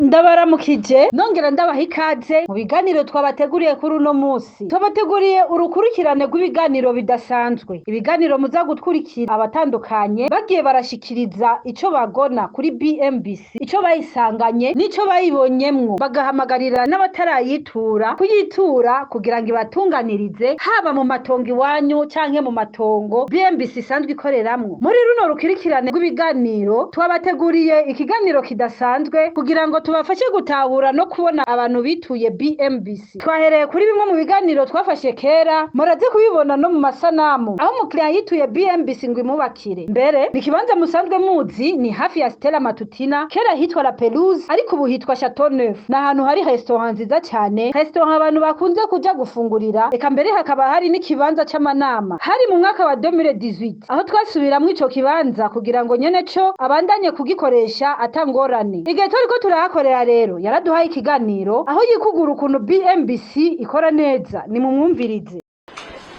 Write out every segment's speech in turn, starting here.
Ndabaramukije nongera ndabaha ikaze mu biganiro twabateguriye kuri uno musi. Twabateguriye urukurikirane rw'ibiganiro bidasanzwe. Ibiganiro muza gutwurikira abatandukanye bagiye barashikiriza ico bagona kuri BMBC, ico bayisanganye n'ico bayibonyemwo, bagahamagarira n'abatarayitura kuyitura kugira ngo ibatunganirize haba mu matongo iwanyu canke mu matongo BMBC isanzwe ikoreramwo. Muri runo rukurikirane rw'ibiganiro twabateguriye ikiganiro kidasanzwe kugira ngo tubafashe gutahura no kubona abantu bituye BMBC. Twahereye kuri bimwe mu biganiro twafashe kera, muraze kubibona no mu masanamu, aho umukiriya yituye BMBC ngo imubakire. Mbere ni ikibanza musanzwe muzi, ni hafi ya Stella Matutina, kera hitwa La Pelouse ariko ubu hitwa Chateau Neuf. Ni ahantu hari restaurant nziza cyane, restaurant abantu bakunze kuja gufungurira, eka mbere hakaba hari n'ikibanza c'amanama. Hari mu mwaka wa 2018 aho twasubiramwo ico kibanza kugira ngo nyene co abandanye kugikoresha atangorane. Igihe turiko turahakorera rero yaraduhaye ikiganiro aho yikugura ukuntu BMBC ikora neza, nimumwumvirize.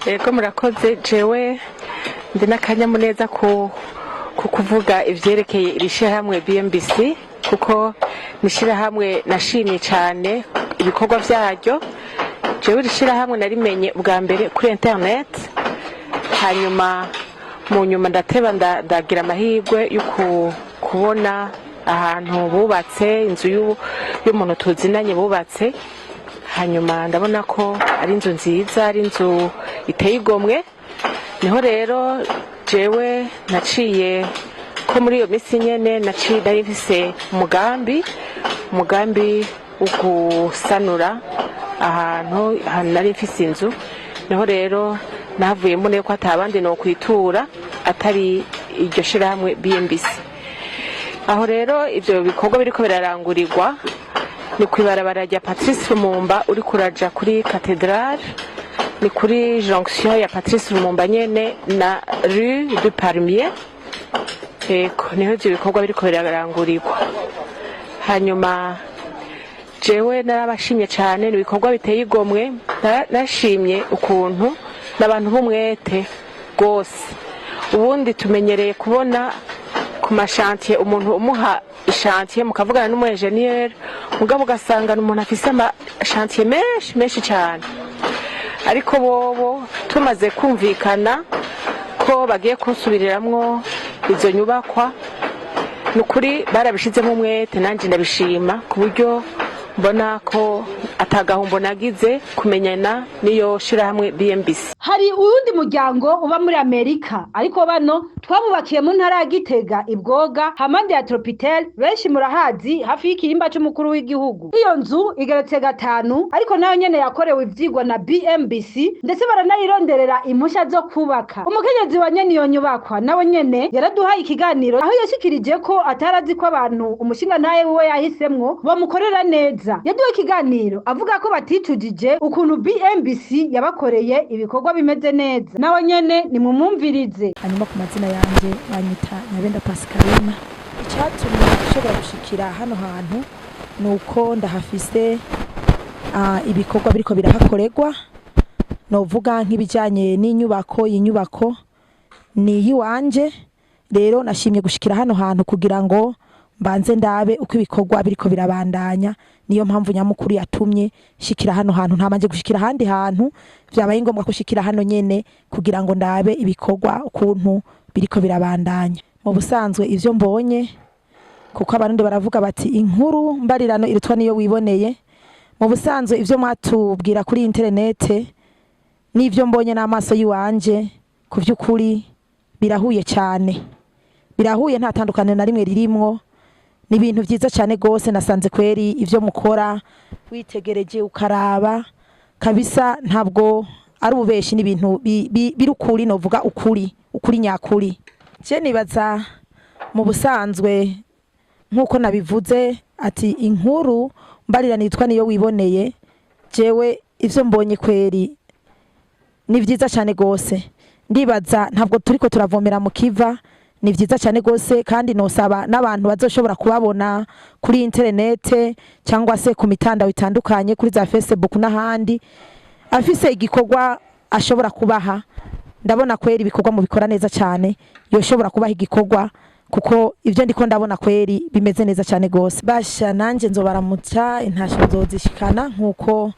Yego, murakoze. Jewe ndi n'akanyamuneza ku kuvuga ivyerekeye iri shirahamwe BMBC, kuko ni ishirahamwe nashimye cyane ibikorwa vyaryo. Jewe iri shirahamwe narimenye ubwa mbere kuri internet, hanyuma mu nyuma ndateba ndagira amahirwe yo kubona ahantu bubatse inzu y'umuntu tuzinanye bubatse. Hanyuma ndabona ko ari inzu nziza, ari inzu iteye igomwe. Niho rero jewe naciye ko muri iyo minsi nyene naciye nari mfise umugambi wo gusanura ahantu nari mfise inzu. Niho rero nahavuye mbona ko ata bandi nokwitura atari iryo shirahamwe BMBC. Aho rero ivyo bikorwa biriko birarangurirwa ni kw'ibarabara rya Patrice Lumumba, uri kuraja kuri cathédrale, ni kuri jonction ya Patrice Lumumba nyene na rue du Palmier. Ego, niho ivyo bikorwa biriko birarangurirwa. Hanyuma jewe narabashimye cane, ni ibikorwa biteye igomwe. Nashimye ukuntu n'abantu b'umwete rwose. Ubundi tumenyereye kubona ku ma chantiers umuntu umuha i chantier, mukavugana n'umu ingénieur, mugabo ugasanga ni umuntu afise ama chantiers menshi menshi cyane. Ariko bobo tumaze kumvikana ko bagiye kunsubiriramwo izo nyubakwa, ni ukuri barabishizemo umwete, nanjye ndabishima ku buryo mbona ko atagahombo nagize kumenyana n'iyo shirahamwe BMBC. Hari uwundi muryango uba muri Amerika, ariko bano twabubakiye mu ntara ya Gitega, Ibwoga, hampande ya Tropitel, benshi murahazi, hafi y'ikirimba c'umukuru w'igihugu. Iyo nzu igeretse gatanu, ariko nayo nyene yakorewe ivyigwa na BMBC, ndetse baranayironderera impusha zo kubaka. Umukenyezi wa nyene iyo nyubakwa nawe nyene yaraduhaye ikiganiro aho yashikirije ko atarazi ko abantu umushingantahe wiwe yahisemwo bamukorera neza. Yaduhaye ikiganiro avuga ko baticujije ukuntu BMBC yabakoreye ibikorwa bimeze neza. Nawe nyene nimumwumvirize. Hanyuma ku mazina yanjye banyita Nyabenda Pascaline. Icyatumye nshobora gushikira hano hantu ni uko ndahafise ibikorwa biriko birahakorerwa, novuga nk'ibijyanye n'inyubako. Iyi nyubako ni iy'iwanje. Rero nashimye gushikira hano hantu kugira ngo mbanze ndabe uko ibikorwa biriko birabandanya. Niyo mpamvu nyamukuru yatumye shikira hano hantu. Ntabanje gushikira ahandi hantu, vyabaye ngombwa ko shikira hano nyene kugira ngo ndabe ibikorwa ukuntu biriko birabandanya. Mu busanzwe ivyo mbonye, kuko Abarundi baravuga bati inkuru mbarirano irutwa niyo wiboneye, mu busanzwe ivyo mwatubwira kuri interinete n'ivyo mbonye n'amaso yiwanje, ku vy'ukuri birahuye cyane, birahuye, nta tandukaniro na rimwe ririmwo. Ni ibintu vyiza cyane gose. Nasanze kweri ivyo mukora, witegereje ukaraba kabisa, ntabwo ari ububeshi, ni ibintu biri ukuri, novuga ukuri, ukuri nyakuri. Je nibaza mu busanzwe, nk'uko nabivuze ati inkuru mbarira nitwa niyo wiboneye, jewe ivyo mbonye kweri ni vyiza cyane gose. Ndibaza ntabwo turiko turavomera mu kiva. Ni vyiza cyane gose, kandi nosaba n'abantu bazoshobora kubabona kuri interinete cyangwa se ku mitandao itandukanye, kuri za Facebook n'ahandi, afise igikorwa ashobora kubaha, ndabona kweri ibikorwa mubikora neza cyane, yoshobora kubaha igikorwa. Kuko ibyo ndiko ndabona kweri bimeze neza cyane gose. Basha nanje nzobaramutsa, intasho nzozishikana nkuko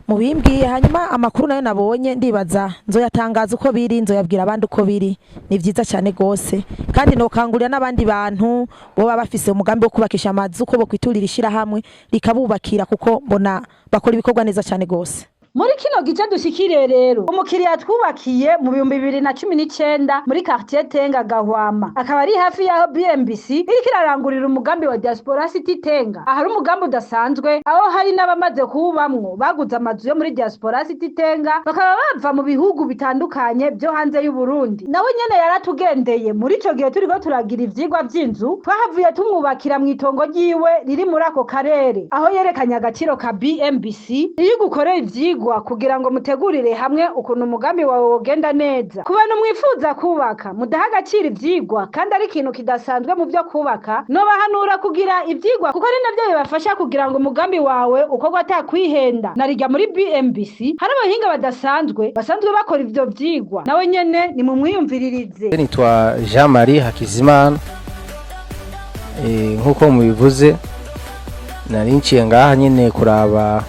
mubimbwiye. Hanyuma amakuru nayo nabonye, ndibaza nzoyatangaza uko biri, nzoyabwira abandi uko biri. Ni vyiza cyane gose, kandi nokangurira n'abandi bantu boba bafise umugambi wo kubakisha amazu ko bokwiturira ishirahamwe rikabubakira, kuko mbona bakora ibikorwa neza cyane gose. Muri kino gice dushikiriye rero umukiriya twubakiye mu 2019 muri quartier Tenga Gahwama, akaba ari hafi y'aho BMBC iriko irarangurira umugambi wa Diaspora City Tenga. Ahari umugambi udasanzwe, aho hari n'abamaze kuwubamwo baguze amazu yo muri Diaspora City Tenga, bakaba bava mu bihugu bitandukanye byo hanze y'u Burundi. Nawe nyene yaratugendeye muri ico gihe turiko turagira ivyigwa vy'inzu. Twahavuye tumwubakira mw'itongo ryiwe riri muri ako karere, aho yerekanye agaciro ka BMBC iyo igukoreye ivyigwa kugira ngo mutegurire hamwe ukuntu umugambi wawe wogenda neza. Ku bantu mwifuza kubaka, mudaha agaciro ivyigwa kandi ari ikintu kidasanzwe mu vyo kubaka, nobahanura kugira ivyigwa, kuko ari navyo bibafasha kugira ngo umugambi wawe ukorwe atakwihenda. Narirya muri BMBC hari abahinga badasanzwe basanzwe bakora ivyo vyigwa, nawe nyene nimumwiyumviririze. Nitwa Jean Marie Hakizimana. Nk'uko mubivuze, nari nciye ngaha nyine kuraba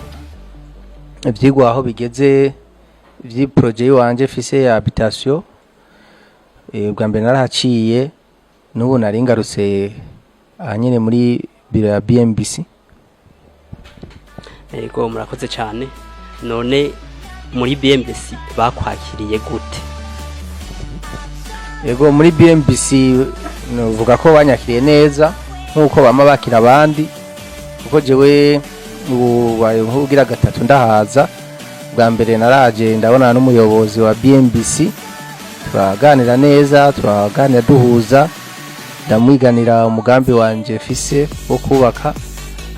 ivyigwa aho bigeze vy'iprojet yiwanje fise ya habitation. Bwa mbere narahaciye, n'ubu nari ngarutse aha nyine muri biro ya BMBC. Yego, murakoze cyane. None muri BMBC bakwakiriye gute? Yego, muri BMBC novuga ko banyakiriye neza nk'uko bama bakira abandi, kuko jewe ubu baye nk'ugira gatatu ndahaza. Bwa mbere naraje ndabona n'umuyobozi wa BMBC, turaganira neza, turaganira duhuza, ndamwiganira umugambi wanje fise wo kubaka.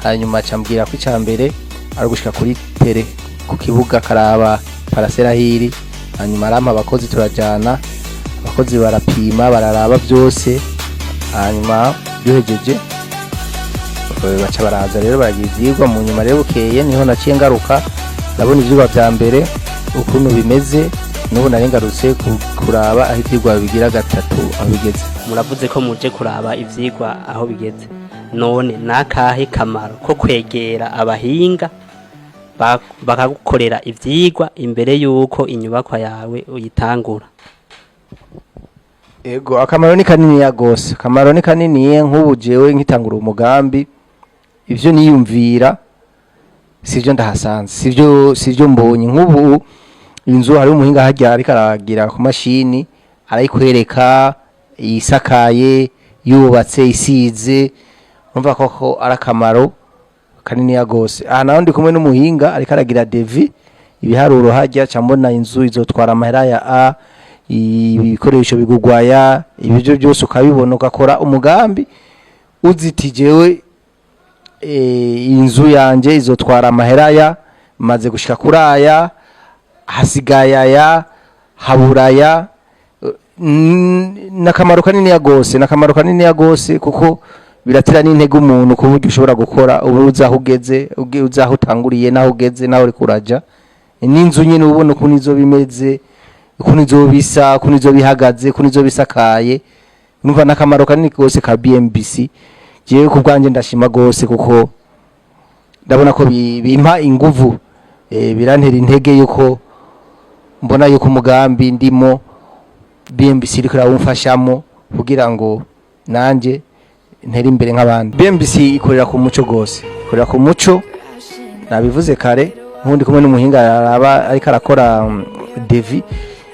Hanyuma acambwira ko icya mbere ari ugushika kuri terrain, ku kibuga, karaba parcelle ahiri. Hanyuma arampa abakozi, turajana, abakozi barapima, bararaba byose. Hanyuma duhejeje, baca baraza rero baragira ivyigwa. Mu nyuma rero bukeye niho naciye ngaruka, ndabona ivyigwa vya mbere ukuntu bimeze. N'ubu nari ngarutse kuraba aho ivyigwa bigira gatatu aho bigeze. Muravuze ko muje kuraba ivyigwa aho bigeze. None nakahe kamaro ko kwegera abahinga bakagukorera ivyigwa imbere y'uko inyubakwa yawe uyitangura? Ego, akamaro ni kaniniya gose, akamaro ni kaniniya. Nk'ubu jewe nkitangura umugambi, ivyo niyumvira sivyo ndahasanze, sivyo mbonye. Nk'ubu inzu, hari umuhinga harya ariko aragira ku mashini, arayikwereka isakaye, yubatse, isize. Urumva koko ari akamaro kaniniya gose. Aha naho ndi kumwe n'umuhinga ariko aragira devis, ibiharuro harya, ca mbona inzu izotwara amahera ya a ibikoresho bigugwaya, ibyo byose ukabibona, ugakora umugambi uziti jewe inzu yanje izotwara amahera ya, maze gushika kuri aya, hasigaye aya, haburaya. N'akamaro kaniniya gose, n'akamaro kaniniya gose, kuko biratera n'intege umuntu ku buryo ushobora gukora ubu uzi aho ugeze, uzi aho utanguriye n'aho ugeze n'aho uriko uraja. N'inzu nyine ubona ukuntu izoba imeze, ukuntu izoba isa, ukuntu izoba ihagaze, ukuntu izoba isakaye. Numva n'akamaro kanini gose ka BMBC. Jewe ku bwanjye ndashima gose, kuko ndabona ko bimpa inguvu, birantera intege yuko mbona yuko umugambi ndimo BMBC iriko irawumfashamo kugira ngo nanje ntere imbere nk'abandi. BMBC ikorera ku muco gose, ikorera ku muco, nabivuze kare. Nk'undi kumwe n'umuhinga araba ariko arakora devis,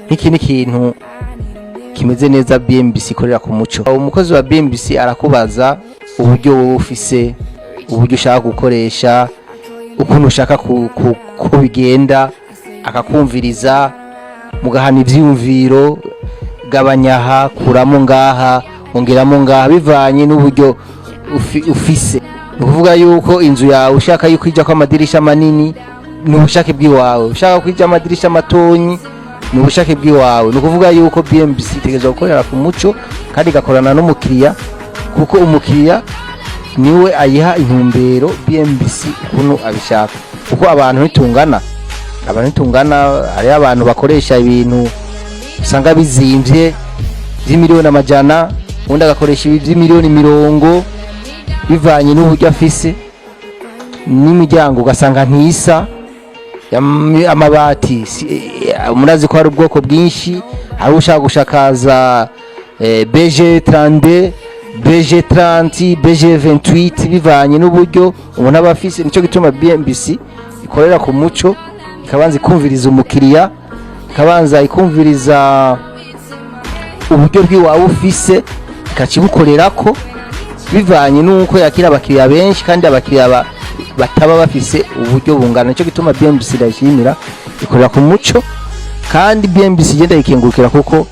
nk'iki ni ikintu kimeze neza. BMBC ikorera ku muco. Umukozi wa BMBC arakubaza uburyo wowe ufise, uburyo ushaka gukoresha, ukuntu ushaka ko bigenda, akakumviriza, mugahana ivyiyumviro: gabanya aha, kuramo ngaha, ongeramo ngaha, bivanye n'uburyo ufise. Ni ukuvuga yuko inzu yawe ushaka yuko ijako amadirisha manini, ni ubushake bw'iwawe; ushaka ko ija amadirisha matonyi, ni ubushake bw'iwawe. Ni ukuvuga yuko BMBC itegerezwa gukorera ku muco kandi igakorana n'umukiriya, kuko umukiriya niwe ayiha intumbero BMBC ukuntu abishaka, kuko abantu ntitungana, abantu ntitungana. Hariho abantu bakoresha ibintu usanga bizimvye vy'imiliyoni amajana. Undi agakoresha ibi by'imiliyoni 40, bivanye n'uburyo afise. N'imiryango ugasanga ntisa. Amabati murazi ko hari ubwoko bwinshi. Hari ushaka gushakaza BG 32, BG 30, BG 28, bivanye n'uburyo umuntu aba afise. Nicyo gituma BMBC ikorera ku muco, ikabanza ikumviriza umukiriya, ikabanza ikumviriza uburyo bw'iwawe ufise, ikakibukorerako bivanye n'uko yakira abakiriya benshi, kandi abakiriya bataba bafise uburyo bungana. Nicyo gituma BMBC ndayishimira, ikorera ku muco. Kandi BMBC igenda yikengurukira, kuko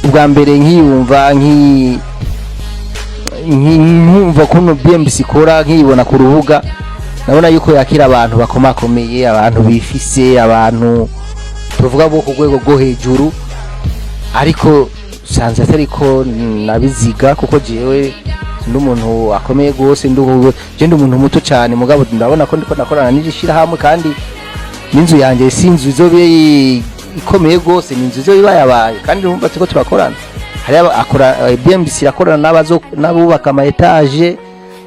ubwa mbere nkiyumva nkumva kuno BMBC ikora, nkiyibona ku rubuga, nabona yuko yakira abantu bakomakomeye, abantu bifise, abantu tuvuga bo ku rwego rwo hejuru. Ariko sanze atari ko nabiziga, kuko jewe ndi umuntu akomeye gose, je ndi umuntu muto cyane. Mugabo ndabona ko ndiko nakorana n'iri shirahamwe, kandi n'inzu yanjye si inzu izobe ikomeye gose, ni inzu izobe ibayabaye. Kandi urumva turiko turakorana, hari akora BMBC irakorana n'abubaka ama étages,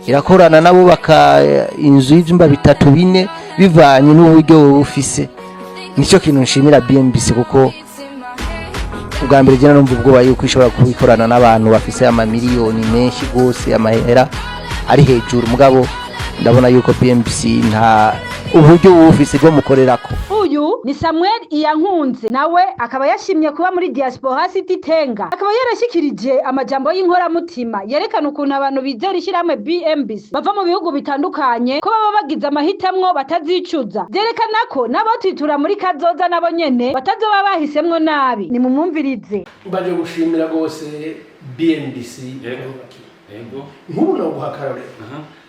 irakorana n'abubaka inzu y'ivyumba bitatu, bine, bivanye n'uburyo wowe ufise. Nicyo kintu nshimira BMBC, kuko ubwa mbere jya numva ubwoba yuko ishobora kubikorana n'abantu bafise amamiliyoni menshi gose, amahera ari hejuru. Mugabo ndabona yuko BMBC nta uburyo bufise bwo mukorerako. Uyu ni Samuel Iyankunze, nawe akaba yashimye kuba muri Diaspora City Tenga, akaba yarashikirije amajambo y'inkoramutima yerekana ukuntu abantu bizera ishyirahamwe BMBC bava mu bihugu bitandukanye, ko baba bagize amahitamwo batazicuza. Vyerekana ko n'abotwitura muri kazoza nabo nyene batazoba bahisemwo nabi. Nimumwumvirize. Baje gushimira rwose BMBC. Yego. Nk'ubu naguha akarorero: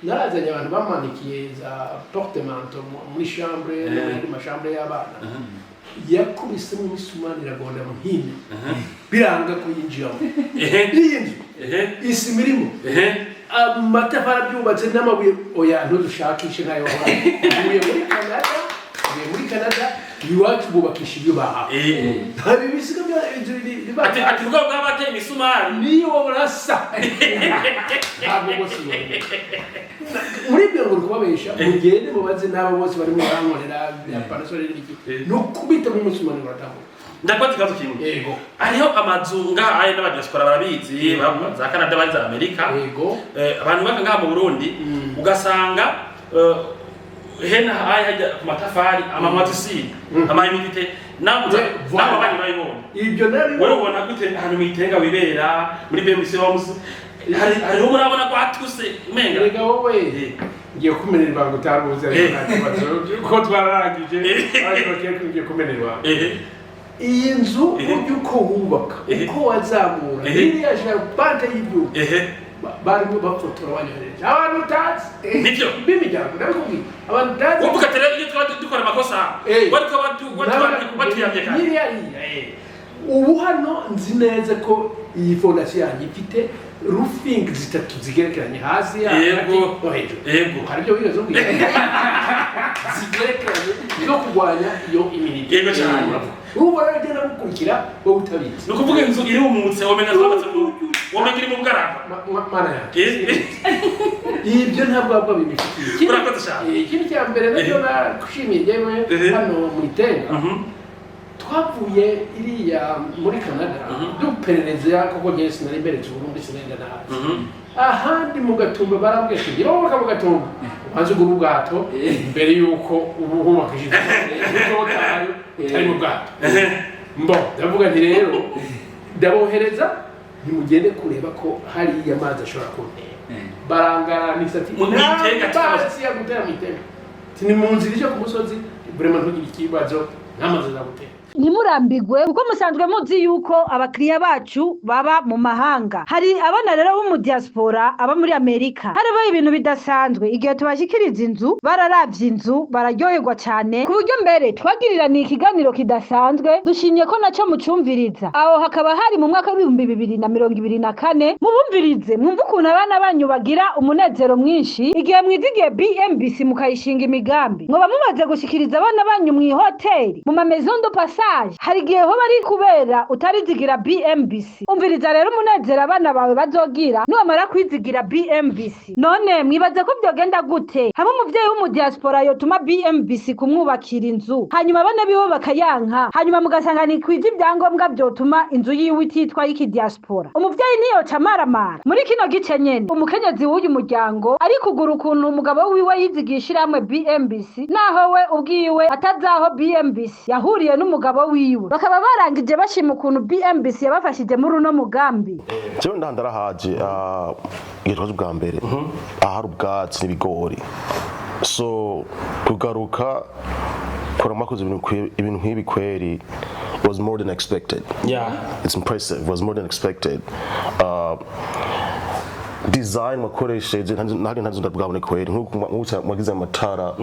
narazanye abantu bamanikiye za portemanteaux muri chambre no mu yandi ma chambres y'abana, yakubisemo imisumari iragonda mu hino, biranga kuyinjiramo. Iyi nzu, isima irimo, amatafari abyubatse n'amabuye, oya, ntudushakishe ntayo wahora. Uvuye muri Canada, uvuye muri Canada, iwacu bubakisha ibyo bahawe, nta bibisiga bya inzu biba. Ati ubwo bwaba bateye imisumari. Niyo burasa ntabwo bose muri ibyo ngo kubabesha. Mugende mubaze n'abo bose barimo barankorera bya panasole n'ibiki, ni ukubita mu musumari uratambuka. Ndakubaza ikibazo kimwe. Yego. Hariho amazu ngaha aya n'abadiaspora barabizi, za Canada, bari za Amerika. Abantu baka ngaha mu Burundi, ugasanga hena haya hajya ku matafari amamwatisi, ama humidité namuza. Voilà. Nawe abanyi babibonye. Ibyo nari Wewe ubona gute ahantu mwitenga wibera muri BMC Homes? Hariho murabona ko hatuse umenga. Erega wowe, ngiye kumenera ibanga utaruzi, ariko nta kibazo ko twararangije, ariko ngiye kumenera ibanga. Iyi nzu, burya uko wubaka, uko wazamura iriya charpente y'ibyuma, barimo bafotora, banyohereje abantu utazi Nibyo. b'imiryango, ndabikubwiye, abantu utazi. Wowe ugatera iyo twaba dukora amakosa, wariko watuyamye kare. Nyiriya ubu hano nzi neza ko iyi fondation yanjye ifite roofing zitatu zigerekeranye, hasi, hagati no hejuru. Hari ibyo wigeze umbwira, zigerekeranye zo kurwanya iyo imiriro. Yego cyane. Urumva rero ugenda gukurikira wowe utabizi. Ni ukuvuga inzu irumutse, womenya zubatse mu, womenya iri mu bugaragwa. Mana yanjye, ibyo ntabwo wabwa bibifitiye. Urakoze cyane. Ikindi cya mbere nacyo nagushimiye njyewe, hano mu Itenga, twavuye iriya muri Canada duperereza, kuko njyewe sinari mberetse Uburundi, sinenda nabi ahandi mu Gatumba. Barambwiye ati niba wubaka mu Gatumba, ubanze ugura ubwato mbere y'uko uba wubakishije uzotayo utari mu bwato. Mbo ndavuga nti rero ndabohereza, ntimugende kureba ko hariya amazi ashobora kuntera. Barangaranisa ati Mu Itenga nta mazi yagutera mu Itenga. Ati ni mu nzira ije ku musozi, vraiment ntugire ikibazo, nta mazi azagutera. Ntimurambigwe, kuko musanzwe muzi yuko abakiriya bacu baba mu mahanga. Hari abana rero bo mu diaspora aba muri Amerika, harabaye ibintu bidasanzwe igihe tubashikiriza inzu. Bararavye inzu, bararyoherwa cyane, ku buryo mbere twagiriraniye ikiganiro kidasanzwe. Dushimye ko naco mucumviriza. Aho hakaba hari mu mwaka w'2024. Mubumvirize, mwumve ukuntu abana banyu bagira umunezero mwinshi igihe mwizigiye BMBC mukayishinga imigambi. Mwoba mumaze gushikiriza abana banyu mw'ihoteli, mu ma maison de passage. message. Hari igihe hoba ari kubera utarizigira BMBC. Umviriza rero umunezero abana bawe bazogira niwamara kwizigira BMBC. None mwibaze ko vyogenda gute hamwe umuvyeyi w'umudiaspora yotuma BMBC kumwubakira inzu, hanyuma abana biwe bakayanka, hanyuma mugasanga ntikwije ibyangombwa vyotuma inzu yiwe ititwa y'ikidiaspora? Umuvyeyi ntiyoca amaramara. Muri kino gice nyene, umukenyezi w'uyu muryango ari kugura ukuntu umugabo wiwe yizigiye ishirahamwe BMBC, naho we ubwiwe atazaho BMBC yahuriye n'umugabo wiwe. Bakaba barangije bashima ukuntu BMBC yabafashije muri uno mugambi. Jewe ndarahaje igihe twaje ubwa mbere, ahari ubwatsi n'ibigori, so kugaruka kora mwakoze ibintu nk'ibi kweri was more than expected. It's impressive, was more than expected. Design mwakoresheje ntabwo ntazo ndabwabone kweri, nk'uko mwagize amatara,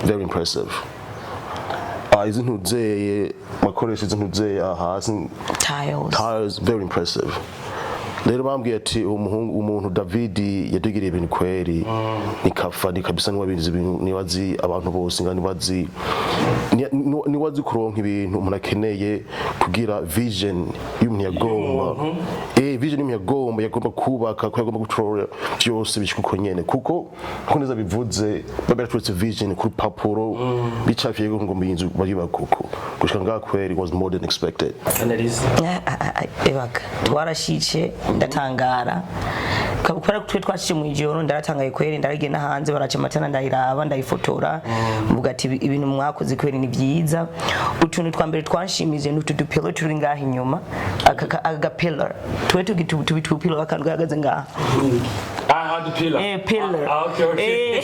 very impressive. Izi ntuzeye mwakoresheje, izi ntuzeye hasi, tiles. Tiles, very impressive. Rero bambwiye ati umuhungu, umuntu David yadugiriye ibintu kweri, ni kafa ni kabisa, niwabizi ibintu, niwazi abantu bose nga niwazi niwazi kuronka ibintu umuntu akeneye kugira vision y'umuntu yagomba, vision y'umuntu yagomba kubaka, ko yagomba gutora byose bishika uko nyene, kuko nko neza bivuze baberatweretse vision ku rupapuro bicafiye ngo ngo inzu bayubaka uko gushika ngaha kweri was more than expected. Analyse. Ebaga twarashice, ndatangara kubera twe twashyize mu ijoro. Ndaratangaye kweri, ndaragenda hanze baraca amatara, ndayiraba, ndayifotora, mvuga ati ibintu mwakoze kweri ni byiza. Utuntu twa mbere twanshimije ni utu dupillar turi ngaha inyuma, aka gapillar twe tubi tupillar, akantu gahagaze ngaha. Ah, dupillar. Pillar. Ah, okay.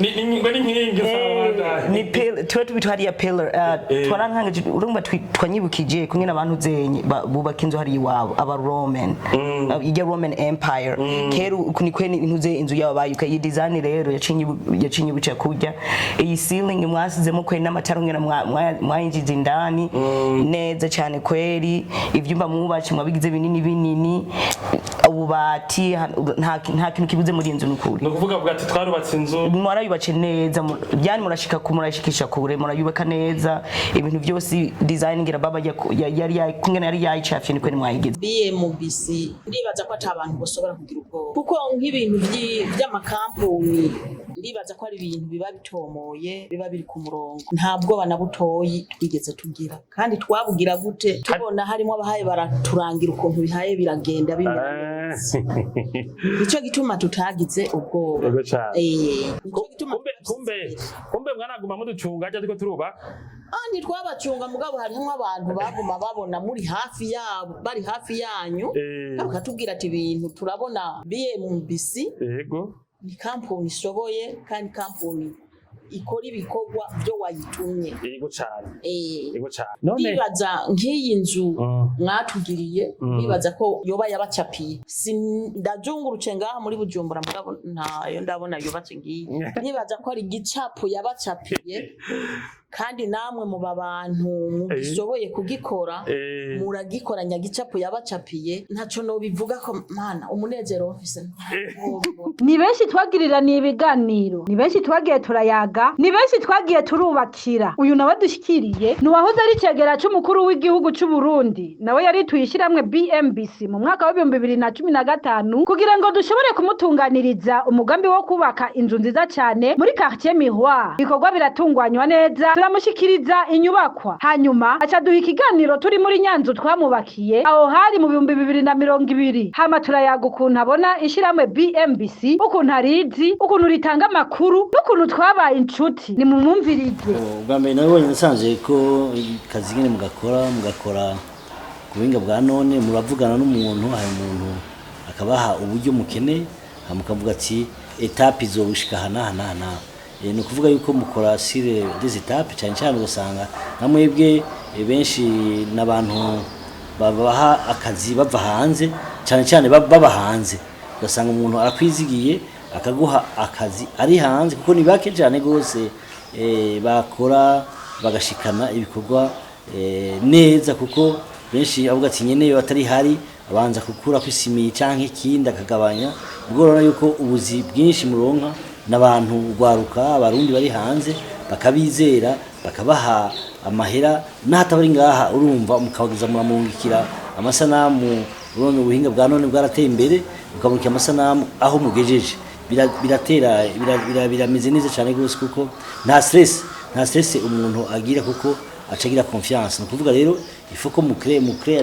Ni ngo ni nkingi. Sawa. Ni pillar tuwe tubitu hariya pillar. Twarankangaje, urumva twanyibukije kumwe n'abantu zenye bubaka inzu hariya iwabo, aba Roman, ijya Roman Empire kera, uku ni kwe intuze inzu yabo bayuka. Iyi design rero yacinye kurya iyi ceiling mwasizemo kweri, n'amatara ngena mwayinjiza indani neza cyane kweri. Ivyumba mwubatse mwabigize binini binini, ububati, nta kintu kibuze muri iyi nzu nukuri. Ni ukuvuga bwa ati twarubatse inzu. Mwarayubatse neza, yani murashika ku murashikisha kure, murayubaka neza ibintu byose. Design ngira baba yari kungena yari yayicafye, niko mwayigize. BMBC ndibaza ko ata abantu bashobora kugira ubwoba, kuko nk'ibintu vy'amakampuni ndibaza ko ari ibintu biba bitomoye, biba biri ku murongo. Nta bwoba na butoyi twigeze tugira, kandi twabugira gute tubona harimo abahaye baraturangira ukuntu bihaye biragenda bimera neza? Nico gituma tutagize ubwoba. Yego cane. Nico gituma. Kumbe mwanaguma muducunga ajya ariko turubaka. Andi twabacunga, mugabo harimwo abantu baguma babona muri hafi yabo, bari hafi yanyu, bakatubwira ati ibintu turabona BMBC ni kampuni ishoboye kandi kampuni ikora ibikorwa byo wayitumye. Yego cane. Yego cane. None Ndibaza nk'iyi nzu mwatugiriye, ndibaza ko yoba yabacapiye. Si ndazungurutse ngaha muri Bujumbura, mugabo ntayo ndabona yubatse ngiyi. Ndibaza ko ari igicapo yabacapiye, kandi namwe muba bantu mugishoboye kugikora, muragikora nyagicapo yabacapiye. Ntaco nobivuga ko mana umunezero mfise. Ni benshi twagiriraniye ibiganiro, ni benshi twagiye turayaga, ni benshi twagiye turubakira. Uyu nawe dushikiriye ni uwahoze ari icegera c'umukuru w'igihugu c'u Burundi, nawe yari tuyishiramwe BMBC mu mwaka wa 2015 kugira ngo dushobore kumutunganiriza umugambi wo kubaka inzu nziza cane muri quartier Miroir. Ibikorwa biratunganywa neza, turamushikiriza inyubakwa, hanyuma aca duha ikiganiro turi muri nyanzu twamubakiye aho hari mu 2020. Hama turayaga ukuntu abona ishiramwe BMBC, ukuntu arizi, ukuntu ritanga amakuru n'ukuntu twabaye inshuti. Ni mumwumvirize. Ubwa mbere nabonye nasanze ko akazi nyine mugakora ku buhinga bwa none, muravugana n'umuntu, hari umuntu akabaha uburyo mukeneye, hama mukavuga ati étape izobushika aha n'aha n'aha n'aha. Ni ukuvuga yuko mukora sur des étapes cyane cyane, ugasanga nka mwebwe benshi n'abantu babaha akazi bava hanze, cyane cyane baba hanze, ugasanga umuntu arakwizigiye akaguha akazi ari hanze, kuko ni bake cyane rwose bakora bagashikana ibikorwa neza, kuko benshi avuga ati nyene yo atari hari abanza kukura kwisimiye canke ikindi akagabanya. Ubwo urabona yuko ubuzi bwinshi muronka n'abantu rwaruka, abarundi bari hanze, bakabizera bakabaha. Amahera n'ahataba ari ngaha, urumva mukabageza, muramungikira amasanamu. Urabona ubuhinga bwa none bwarateye imbere, mukamurikira amasanamu aho mugejeje. Biratera birameze neza cyane rwose, kuko nta stress umuntu agira, kuko aca agira confiance. Ni ukuvuga rero il faut ko mu créer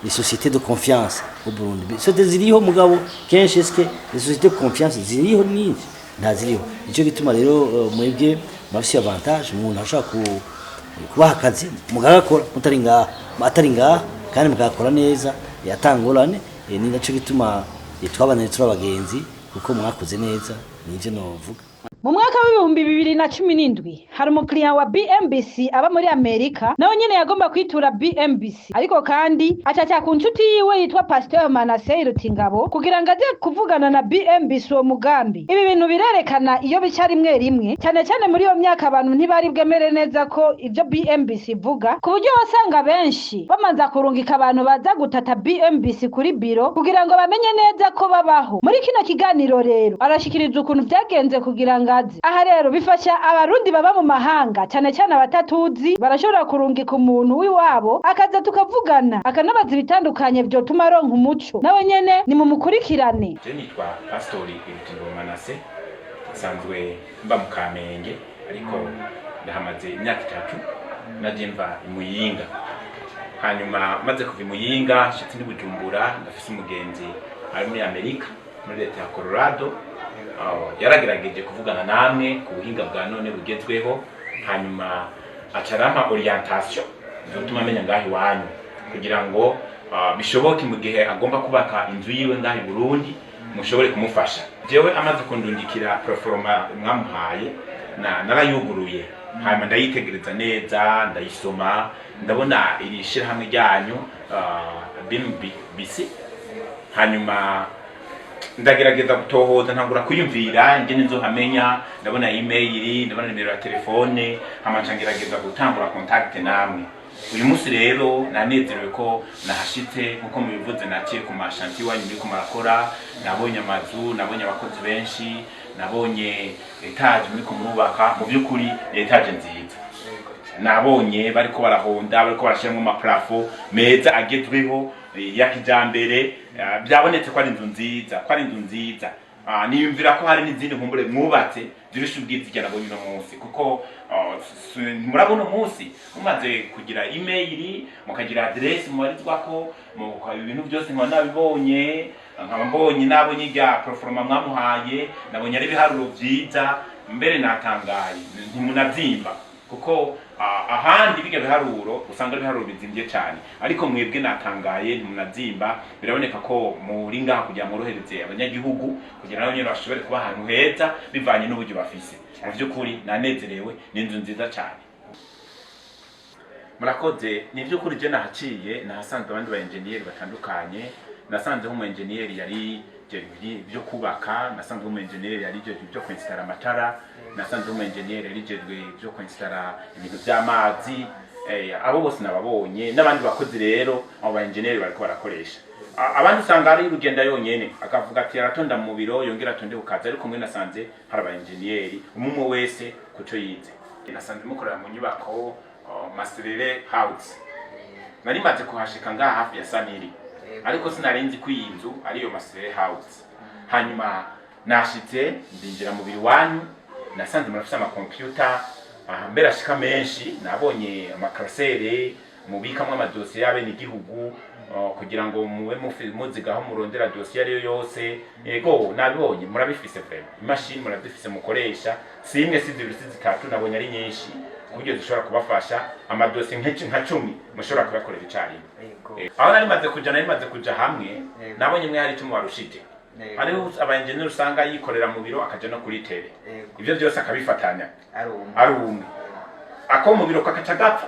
les sociétés de confiance au Burundi. Sociétés ziriho, mugabo kenshi est-ce que les sociétés de confiance ziriho nyinshi? Ntaziriho. Nicyo gituma rero mwebwe murafise avantage, umuntu ashobora kubaha akazi mugagakora mutari ngaha, atari ngaha, kandi mugakora neza yatangorane. Ni naco gituma twabananye turi abagenzi, kuko mwakoze neza. Nivyo novuga. Mu mwaka w'2017 hari umukiriya wa BMBC aba muri Amerika, nawe nyene yagomba kwitura BMBC, ariko kandi acaca ku nshuti yiwe yitwa Pasteur Manase Rutingabo kugira ngo aze kuvugana na BMBC uwo mugambi. Ibi bintu birerekana iyo bica rimwe rimwe, cyane cyane muri iyo myaka abantu ntibari bwemere neza ko ibyo BMBC ivuga, ku buryo wasanga benshi bamanza kurungika abantu baza gutata BMBC kuri biro kugira ngo bamenye neza ko babaho. Muri kino kiganiro rero arashikiriza ukuntu byagenze kugira ngo aze aha. Rero bifasha Abarundi baba mu mahanga, cyane cyane abatatuzi, barashobora kurungika umuntu w'iwabo akaza tukavugana, akanabaza ibitandukanye vyotuma aronka umuco. Nawe nyene ni mumukurikirane. Je nitwa Pastori Irutingo Manase, nsanzwe mba mu Kamenge, ariko ndahamaze imyaka 3. Naje mva i Muyinga, hanyuma maze kuva i Muyinga nshitse ndi Bujumbura. Ndafise umugenzi ari muri Amerika, muri leta ya Colorado. Yaragerageje kuvugana namwe ku buhinga bwa none bugezweho, hanyuma aca arampa orientation zotuma amenya ngaho iwanyu, kugira ngo bishoboke mu gihe agomba kubaka inzu yiwe ngaho i Burundi mushobore kumufasha. Jewe amaze kundungikira proforma mwamuhaye, na narayuguruye, hanyuma ndayitegereza neza, ndayisoma, ndabona iri shirahamwe ryanyu BMBC. Hanyuma ndagerageza gutohoza, ntangura kwiyumvira ingene nzohamenya. Ndabona email, ndabona nimero ya telefone, hama nca ngerageza gutangura contact namwe. Uyu munsi rero nanezerewe ko nahashitse. Nkuko mubivuze, naciye ku ma chantier iwanyu muriko murakora, nabonye amazu, nabonye abakozi benshi, nabonye étage muriko murubaka. Mu by'ukuri ni étage nziza. Nabonye bariko barahonda, bariko barashiramwo ama plafond meza agezweho ya kijambere. Byabonetse ko ari inzu nziza, ko ari inzu nziza. Niyumvira ko hari n'izindi nkumbure mwubatse zirusha ubwiza irya nabonye uno munsi, kuko murabona umunsi mumaze kugira email, mukagira adresse mubarizwako, ibintu byose nkaba nabibonye, nkaba mbonye, nabonye irya proforma mwamuhaye, nabonye ari ibiharuro vyiza. Mbere natangaye, ntimunavyimba, kuko ahandi biga biharuro usanga ari ibiharuro bizimvye cyane, ariko mwebwe natangaye, ntimunazimba. Biraboneka ko muri ngaha kugira mworohereze abanyagihugu, kugira nabo nyene bashobore kuba ahantu heza bivanye n'uburyo bafise. Mu vy'ukuri nanezerewe, ni inzu nziza cyane, murakoze. Ni iby'ukuri, je nahaciye nahasanze abandi ba enjeniyeri batandukanye. Nasanzeho umu enjeniyeri yari jejwe ibyo kubaka, nasanzeho umu enjeniyeri yari jejwe ibyo kwinstara amatara, nasanzeho umu enjeniyeri yari jejwe ibyo kwinstara ibintu by'amazi. Abo bose nababonye n'abandi bakozi. Rero abo ba enjeniyeri bariko barakoresha. Abandi usanga ari urugenda yonyene, akavuga ati aratonda mu biro, yongera atonde ku kazi, ariko mwe nasanze hari aba enjeniyeri, umwe umwe wese kuco yize. Nasanze mukorera mu nyubako Maserere House. Nari maze kuhashika ngaha hafi ya Saniri, ariko sinari nzi ko iyi nzu ariyo Maserere House. Hanyuma nashitse ndinjira mu biro iwanyu, nasanze murafise amakompiyuta aha mbere ashika menshi, nabonye ama classeurs mubikamwo amadosiye y'abenegihugu kugira ngo mube muzigaho murondera dosiye ariyo yose. Yego, nabibonye murabifise vraiment, imashini murazifise mukoresha, si imwe, si zibiri, si zitatu, nabonye ari nyinshi, ku buryo zishobora kubafasha amadosiye nka 10 mushobora kuyakorera icarimwe. Aho nari maze kuja hamwe, nabonye mwe hari icyo mubarushije. Hariho aba enjeniyeri usanga yikorera mu biro, akaja no kuri terrain, ivyo byose akabifatanya ari umwe. Ako mu biro kakaca gapfa,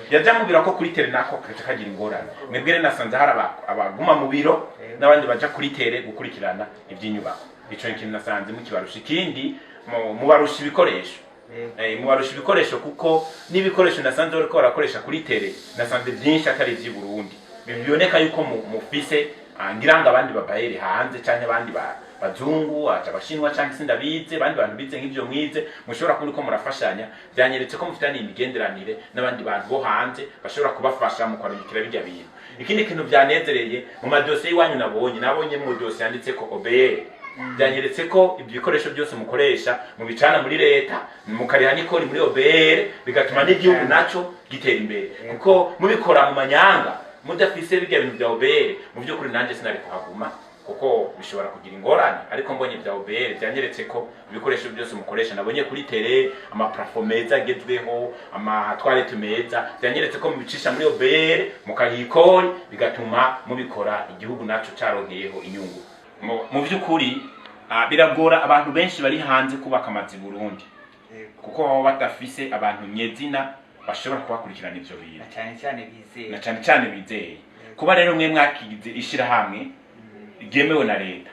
yaja mu biro, ako kuri terrain nako kakaca kagira ingorane. Mwebwe rero nasanze hari abaguma mu biro n'abandi baja kuri terrain gukurikirana ivy'inyubako. Ico kintu nasanze mukibarusha. Ikindi, mubarusha ibikoresho. Mubarusha ibikoresho, kuko n'ibikoresho nasanze bariko barakoresha kuri terrain, nasanze byinshi atari ivy'i Burundi. Biboneka yuko mufise ngira ngo abandi babayeri hanze canke abandi ba Bazungu, haje Abashinwa, canke sindabize abandi bantu bize nk'ivyo mwize, mushobora kuba uriko murafashanya. Vyanyeretse ko mufitaniye imigenderanire n'abandi bantu bo hanze bashobora kubafasha mu kwarungikira birya bintu. Ikindi kintu vyanezereye, mu madosiye y'iwanyu nabonye mu dosiye yanditse ko OBR. Byanyeretse ko ibyo bikoresho byose mukoresha mubicana muri leta, mukariha n'ikori muri OBR, bigatuma n'igihugu naco gitera imbere, kuko mubikora mu manyanga mudafise birya bintu bya OBR, mu by'ukuri nanjye sinari kuhaguma kuko bishobora kugira ingorane. Ariko mbonye bya OBR, byanyeretse ko ibikoresho byose mukoresha, nabonye kuri télé ama plafond meza agezweho, ama toilette meza, byanyeretse ko mubicisha muri OBR, mukariha ikori, bigatuma mubikora igihugu naco caronkeyeho inyungu. Mu by'ukuri biragora abantu benshi bari hanze kubaka amazu i Burundi, kuko baba badafise abantu nyezina bashobora kubakurikirana ivyo bintu, cyane cyane bizeye. Na cyane cyane bizeye. Kuba rero mwe mwakigize ishirahamwe ryemewe na leta,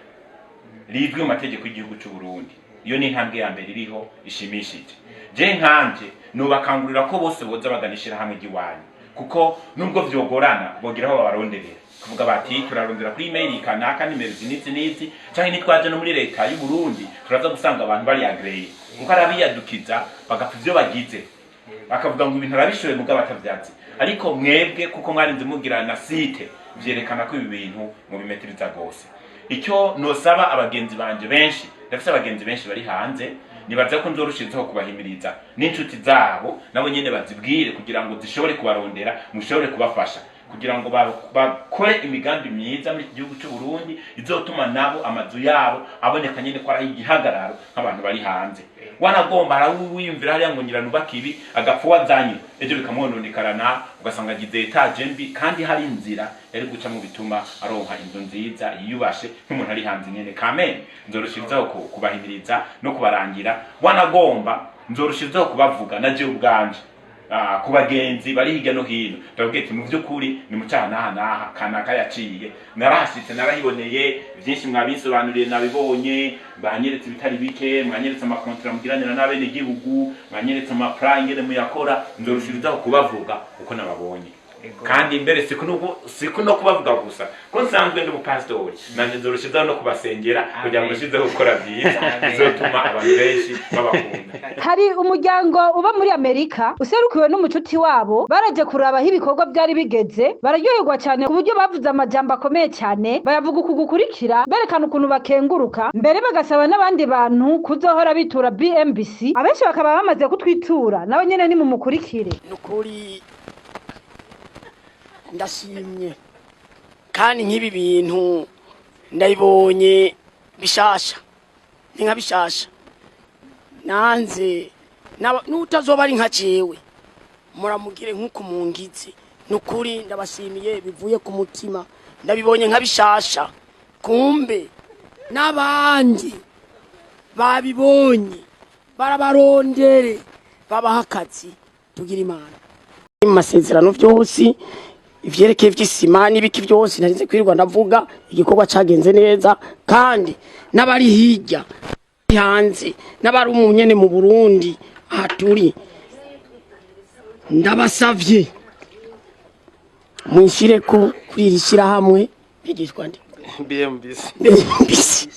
rizwi mu mategeko y'igihugu cy'u Burundi, iyo ni intambwe ya mbere iriho ishimishije. Je nkanje nubakangurira ko bose boza bagana ishirahamwe ry'iwanyu, kuko nubwo vyogorana bogira aho babaronderera, kuvuga bati turarondera kuri email kanaka, nimero izi n'izi n'izi, canke nitwaje no muri leta y'u Burundi turaza gusanga abantu bari agréés, kuko arabiyadukiza bagapfa ivyo bagize, bakavuga ngo ibintu arabishoboye mugabo atavyazi. Ariko mwebwe kuko mwarinze mugira na site, vyerekana ko ibi bintu mubimetiriza gose. Icyo nosaba abagenzi banje benshi, ndafise abagenzi benshi bari hanze, nibaza ko nzorushirizaho kubahimiriza n'inshuti zabo nabo nyene bazibwire, kugira ngo zishobore kubarondera, mushobore kubafasha kugira ngo bakore imigambi myiza muri iki gihugu cy'u Burundi izotuma nabo amazu yabo aboneka nyene ko ari igihagararo nk'abantu bari hanze. Wanagomba harawiyumvira hariya ngo ngira nubake ibi, agapfa wazanye ejo bikamwononekarana, ugasanga agize étage mbi kandi hari inzira yari gucamo bituma aronka inzu nziza yiyubashe nk'umuntu ari hanze nyene. Kamene nzorushirizaho kubahimiriza no kubarangira, wanagomba nzorushirizaho kubavuga na jewe ubwanje ku bagenzi bari hirya no hino, ndababwira ati mu by'ukuri ni mu cyaha n'aha n'aha kanaka yaciye, narahashitse, narahiboneye byinshi, mwabinsobanuriye, nabibonye, banyeretse ibitari bike, mwanyeretse ama contrats mugiranira n'abenegihugu, mwanyeretse ama plans ingene muyakora. Nzorushirizaho kubavuga uko nababonye, kandi mbere siku no kubavuga gusa, ko nsanzwe ndi umupasitori, nanje nzorushirizaho no kubasengera kugira ngo ndushizeho gukora byiza bizotuma abantu benshi babakunda. Hari umuryango uba muri Amerika userukiwe n'umucuti wabo, baraje kuraba aho ibikorwa byari bigeze, bararyoherwa cyane ku buryo bavuze amajambo akomeye cyane, bayavuga uku gukurikira, berekana ukuntu bakenguruka, mbere bagasaba n'abandi bantu kuzohora bitura BMBC. Abenshi bakaba bamaze kutwitura nabo nyene. Ni mumukurikire. Nukuri ndashimye, kandi nk'ibi bintu ndabibonye bishasha, ni nka bishasha. Nanze n'utazoba ari nka jewe, muramugire nk'uko mungize. Nukuri ndabashimiye bivuye ku mutima, ndabibonye nka bishasha. Kumbe n'abandi babibonye barabarondere, babaha akazi, tugira Imana. Mu masezerano byose ivyerekeye vy'isima n'ibiki byose narinze kwirirwa ndavuga, igikorwa cagenze neza. Kandi n'abari hirya hanze n'abari umunyene mu Burundi aha turi, ndabasavye mwishireko kuri iri shirahamwe bigishwa ndi BMBC. BMBC,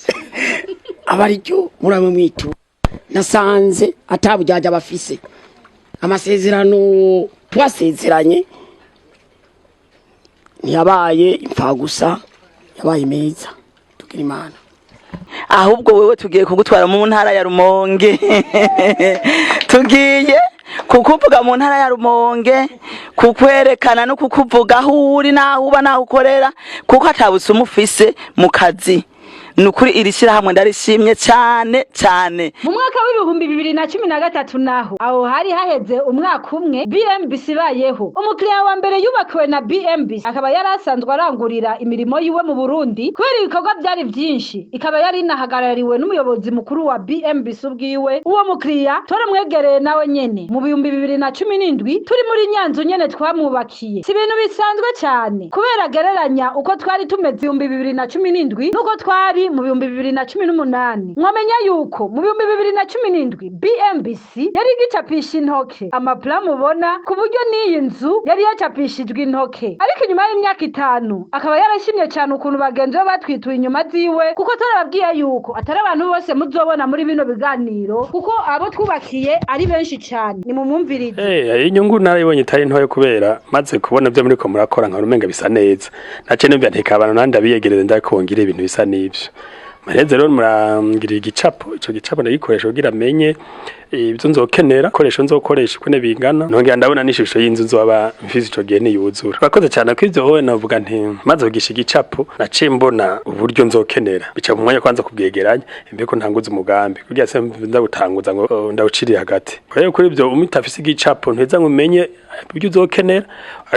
aba ariryo muramwe mwitura. Nasanze atabujyaja bafise, amasezerano twasezeranye ntiyabaye imfagusa, yabaye meza, tugira Imana. Ahubwo wewe tugiye kugutwara mu ntara ya Rumonge, tugiye kukuvuga mu ntara ya Rumonge, kukwerekana no kukuvuga aho uri n'aho uba n'aho ukorera, kuko atabusuma ufise mu kazi. Ni ukuri iri shyirahamwe ndarishimye cyane cyane. Mu mwaka w'2013 naho, aho hari haheze umwaka umwe BMBC ibayeho, umukiriya wa mbere yubakiwe na BMBC akaba yari asanzwe arangurira imirimo yiwe mu Burundi. Kubera ibikorwa byari byinshi, ikaba yari inahagarariwe n'umuyobozi mukuru wa BMBC ubwiwe. Uwo mukiriya twaramwegereye nawe nyene mu 2017, turi muri Nyanzu nyene twamwubakiye. Si ibintu bisanzwe cyane kubera agereranya uko twari tumeze 2017 n'uko twari Hari mu 2018. Mwamenya yuko mu 2017 BMBC yari igicapisha intoke amaplan mubona, ku buryo n'iyi nzu yari yacapishijwe intoke. Ariko inyuma y'imyaka 5 akaba yarashimye cyane ukuntu bagenzi be batwituye inyuma ziwe, kuko turababwiye yuko atari abantu bose muzobona muri bino biganiro, kuko abo twubakiye ari benshi cyane. Ni mumwumvirize. Inyungu narayibonye itari ntoya, kubera maze kubona ibyo muriko murakora nka umenga bisa neza. Nace numva ntekabana nandi abiyegereza ndakongera ibintu bisa n'ivyo. Maheze rero murangira igicapo, ico gicapo ndagikoresha kugira menye ibyo nzokenera, koresho nzokoresha uko bingana. Nongera ndabona n'ishusho y'inzu nzoba mfise ico gihe niyuzura. Urakoze cyane ko ivyo wowe navuga nti maze kugisha igicapo naciye mbona uburyo nzokenera, bica mu mwanya kwanza kubwegeranya imbere ko ntanguza umugambi, kugira se ndagutanguza ngo ndawuciriye hagati. Rero kuri ivyo umutafise igicapo nteza ngo umenye uburyo uzokenera,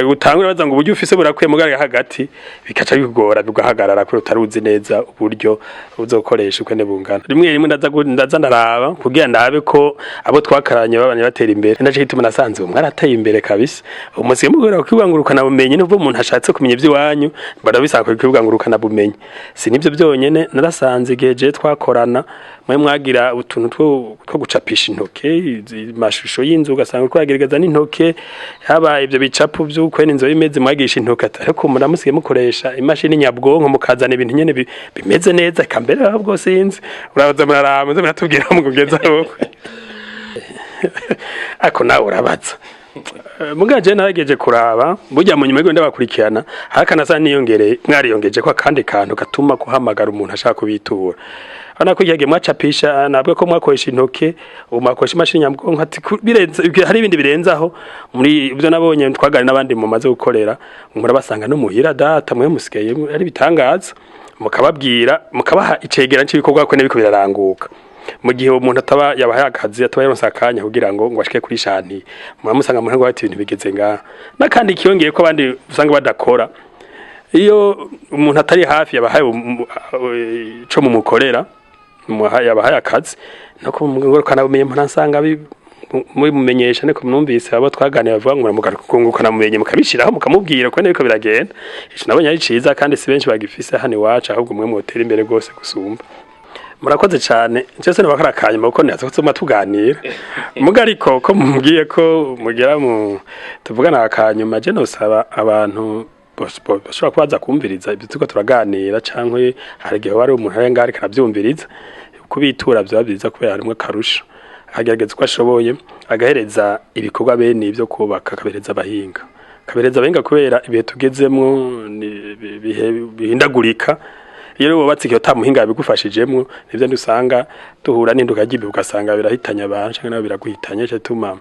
utangura baza ngo uburyo ufise burakwiye mugari hagati bikaca bigora bigahagarara kuri utaruzi neza uburyo uzokoresha uko bungana. Rimwe rimwe ndaza ndaraba kugira ndabe ko abo twakaranye babanye batera imbere. Ndaje hituma nasanze umwe arateye imbere kabisa. Umusiye mugora kwibangurukana bumenyi, nubwo umuntu ashatse kumenya iby'iwanyu barabisaka kwibangurukana bumenyi. Si nivyo byonyene, narasanze igihe je twakorana mwe mwagira utuntu two gucapisha intoke amashusho y'inzu, ugasanga uko yagerageza n'intoke, haba ibyo bicapo by'ukwe n'inzu y'imeze mwagisha intoke, ariko muramusiye mukoresha imashini nyabwonko mukazana ibintu nyene bimeze neza kambere ahubwo sinzi. Urabaza muraraba muratubwira mugugeza aho ako nawe urabaza. Mugaje narageje kuraba burya mu nyuma y'igenda bakurikirana hakana sa niyongereye mwariyongeje ko akandi kantu gatuma kuhamagara umuntu ashaka kubitura. Ana kwiyagiye mwacapisha nabwo ko mwakoresha intoke, umakoresha imashini nyabwonko ati birenze, hari ibindi birenzaho muri ibyo nabonye twagari n'abandi mumaze gukorera murabasanga no muhira data mwe musigaye ari bitangaza, mukababwira mukabaha icegeranyo cy'ibikorwa ko n'ibiko biraranguka. Mu gihe umuntu ataba yabahaye akazi ataba yaronse akanya kugira ngo ashike kuri shanti, muramusanga mu ntango ati ibintu bigeze ngaha. Nakandi kiyongeye ko abandi usanga badakora, iyo umuntu atari hafi yabahaye ico mumukorera, yabahaye akazi nako mugorokana bumenye mpora mubimumenyesha. Niko mwumvise abo twaganira bavuga ngo muramukunguka mumenye mukabishiraho mukamubwira ko niko biragenda. Ico nabonye ari ciza kandi si benshi bagifise hano iwacu, ahubwo mwe mwotera imbere gose gusumba. Murakoze cyane. Cyose nabakara kanyuma kuko ntiyaza ko tuganira muga, ariko ko mumbwiye ko mugera mu tuvugana akanyuma, je nosaba abantu bashobora kubaza kumviriza ibyo tuko turaganira, canke hari igihe wari umuntu ari ngaho ariko aravyumviriza, kubitura byaba byiza kubera harimwo akarusho, akagerageza uko ashoboye agahereza ibikorwa bene ibyo kubaka, akabereza abahinga, kubera ibihe tugezemwo ibihe bihindagurika. Iyo wubatse ikiyo ta muhinga bigufashijemwo nivyo ndusanga duhura n'induka ry'ibihe, ugasanga birahitanya abantu canke nabo biraguhitanye. Cyo tuma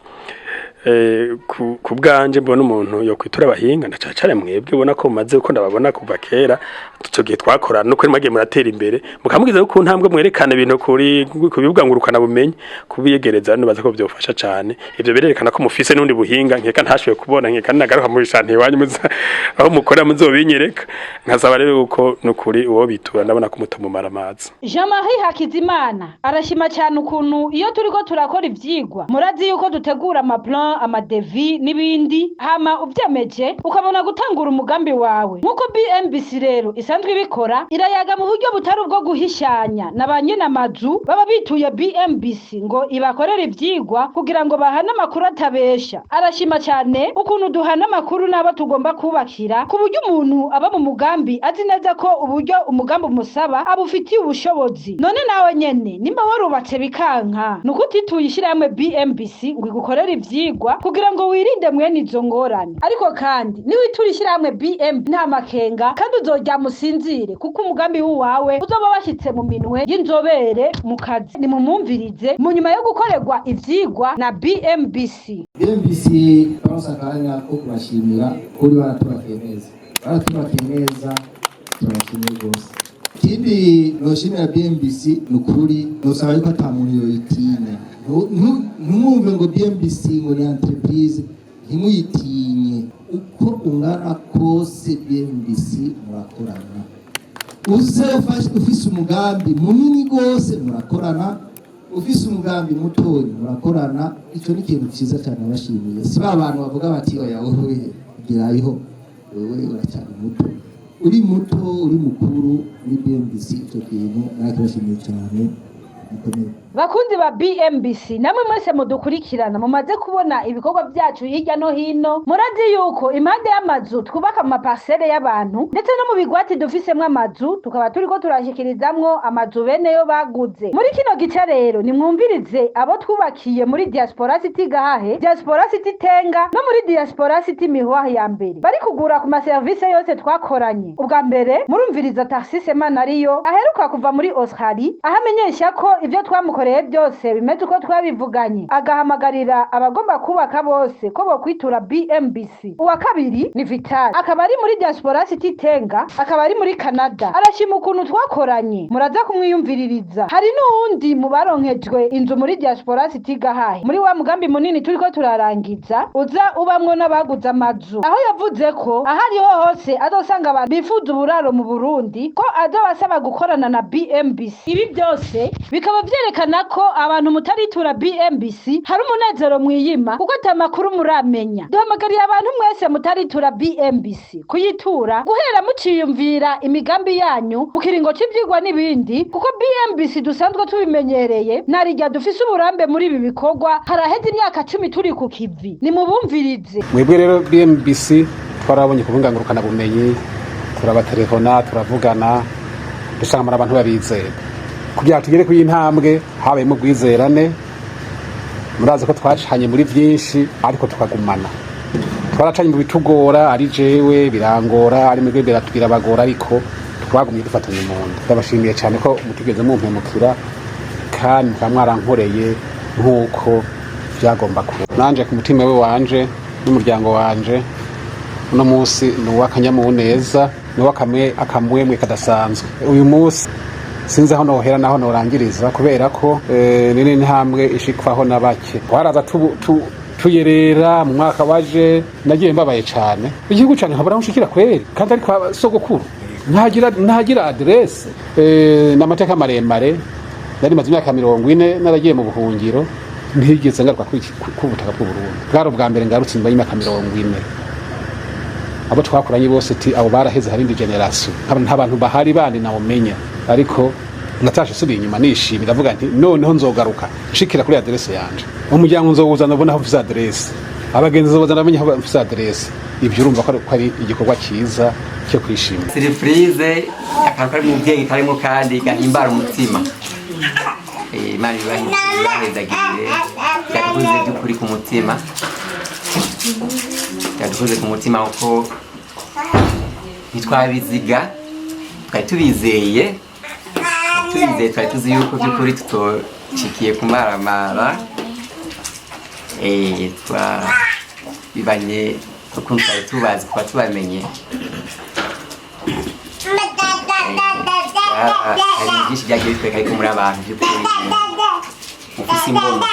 ku bwanje mbona umuntu yo kwitura abahinga ndacacare mwebwe ubona ko mumaze uko ndababona kuva kera ico gihe twakorana no kuri mwagiye muratera imbere mukamubwiza ko ntambwe mwerekana ibintu kuri kubibuga ngurukana bumenyi kubiyegereza nibaza ko byofasha cyane. Ivyo birerekana ko mufise n'undi buhinga nkeka ntashoboye kubona, nkeka nagaruka muri shanti iwanyu aho mukora muzobinyereka. Nkasaba rero uko nukuri uwo bitura ndabona ko mutomumara amazi. Jean-Marie Hakizimana arashima cyane ukuntu iyo turiko turakora ivyigwa murazi yuko dutegura amaplan, amadevi n'ibindi, hama uvyemeje ukabona gutangura umugambi wawe. Nkuko BMBC rero isanzwe ibikora, irayaga mu buryo butari ubwo guhishanya na ba nyinamazu baba bituye BMBC ngo ibakorere ivyigwa kugira ngo bahane amakuru atabesha. Arashima cyane ukuntu duhana amakuru n'abo tugomba kubakira, ku buryo umuntu aba mu mugambi azi neza ko uburyo umugambi umusaba abufitiye ubushobozi. None nawe nyene nimba warubatse bikanka, nuko utituye ishyirahamwe BMBC ngo igukorere ivyigwa kugira ngo wirinde mwene izo ngorane. Ariko kandi niwitura ishyirahamwe BMB nta makenga, kandi uzoryama usinzire kuko umugambi wawe uzoba washyitse mu minwe y'inzobere mu kazi. Nimumwumvirize mu nyuma yo gukorerwa ivyigwa na BMBC. BMBC baronse akanya ko kubashimira kuri baratubakiye neza, turabashimiye rwose. Ikindi noshimira BMBC ni ukuri nosaba yuko ata muntu yoyitinya. Ntimwumve ngo BMBC ngo ni entreprise, ntimuyitinye. Uko ungana kose BMBC murakorana. Uze ufise umugambi munini gose murakorana, ufise umugambi mutoyi murakorana. Ico ni ikintu ciza cyane nabashimiye. Si ba bantu bavuga bati oya wowe gerayo, wewe uracyari muto. Uri muto, uri mukuru, muri BMBC icyo kintu nakibashimiye cyane, mukomere. Bakunzi ba BMBC, namwe mwese mudukurikirana, mumaze kubona ibikorwa byacu hirya no hino, murazi yuko impande y'amazu twubaka mu maparcelle y'abantu, ndetse no mu bigwati dufisemwo amazu, tukaba turiko turashikirizamwo amazu beneyo baguze. Muri kino gice rero nimwumvirize abo twubakiye muri Diaspora City Gahahe, Diaspora City Tenga no muri Diaspora City Miroir ya mbere, bari kugura ku maserivisi yose twakoranye. Ubwa mbere murumviriza Tarsise Manariyo aheruka kuva muri Australie, aho amenyesha ko ibyo twamukoreye byose bimeze uko twabivuganye, agahamagarira abagomba kubaka bose ko bokwitura BMBC. Uwa kabiri ni Vital, akaba ari muri Diaspora City Tenga, akaba ari muri Canada, arashima ukuntu twakoranye, muraza kumwiyumviririza. Hari n'uwundi mu baronkejwe inzu muri Diaspora City Gahahe, muri wa mugambi munini turiko turarangiza uza ubamwo n'abaguze amazu, aho yavuze ko aho ariho hose azosanga abantu bifuza uburaro mu Burundi ko azobasaba gukorana na BMBC. Ibi byose bikaba vyerekana ko abantu mutaritura BMBC hari umunezero mwiyima, kuko ata makuru muramenya. Duhamagariye abantu mwese mutaritura BMBC kuyitura guhera muciyumvira imigambi yanyu mu kiringo c'ivyigwa n'ibindi, kuko BMBC dusanzwe tubimenyereye, narirya dufise uburambe muri ibi bikorwa, haraheze imyaka 10 turi ku kivi. Nimubumvirize. Mwebwe rero BMBC twarabonye ku bumenyi bumenyi, turabatelefona, turavugana, dusanga muri abantu babizera. Kugira ngo tugere kuri iyi ntambwe habayemo ubwizerane. Murazi ko twacanye muri byinshi ariko tukagumana. Twaracanye mu bitugora, ari jewe birangora, ari mwebwe birabagora, ariko twagumye dufatanye mu nda. Ndabashimiye cyane ko mutigeze mumpemukira kandi mukaba mwarankoreye nk'uko byagomba kuba. Nanje ku mutima we wanje n'umuryango wanje, uno munsi ni uw'akanyamuneza, ni uw'akamwemwe kadasanzwe. Uyu munsi sinzi aho nohera naho norangiriza, kubera ko ni n'intambwe ishikwaho na bake. Twaraza tuyerera mu mwaka waje, nagiye mbabaye cyane, igihugu cyane nkabura aho nshikira kweri, kandi ariko sogokuru ntagira aderese. N'amateka maremare, nari maze imyaka 40 naragiye mu buhungiro, ntigeze ngaruka ku butaka bw'u Burundi. Bwari ubwa mbere ngarutse inyuma y'imyaka 40. Abo twakoranye bose ti abo baraheze, hari indi generation, nta bantu bahari bandi nawumenya. Ariko natashe subiye inyuma nishimye, ndavuga nti noneho nzogaruka nshikira kuri aderese yanje, umuryango nzowuzana ubona aho mfise aderese, abagenzi nzobazana bamenye aho mfise aderese. Ibyo urumva ko ari igikorwa cyiza cyo kwishimira. Surprise, akantu kari mu bwenge karimo kandi gahimbara umutima. Imana ibahezagirire, byadukoze by'ukuri ku mutima, byadukoze ku mutima, kuko ntitwabiziga, twari tubizeye, twari tuzi yuko by'ukuri tutoshikiye kumaramara. Twabibanye ukuntu twari tubazi, kuba tubamenye. Hari byinshi byagiye bitwereka ariko muri abantu by'ukuri mufise imbono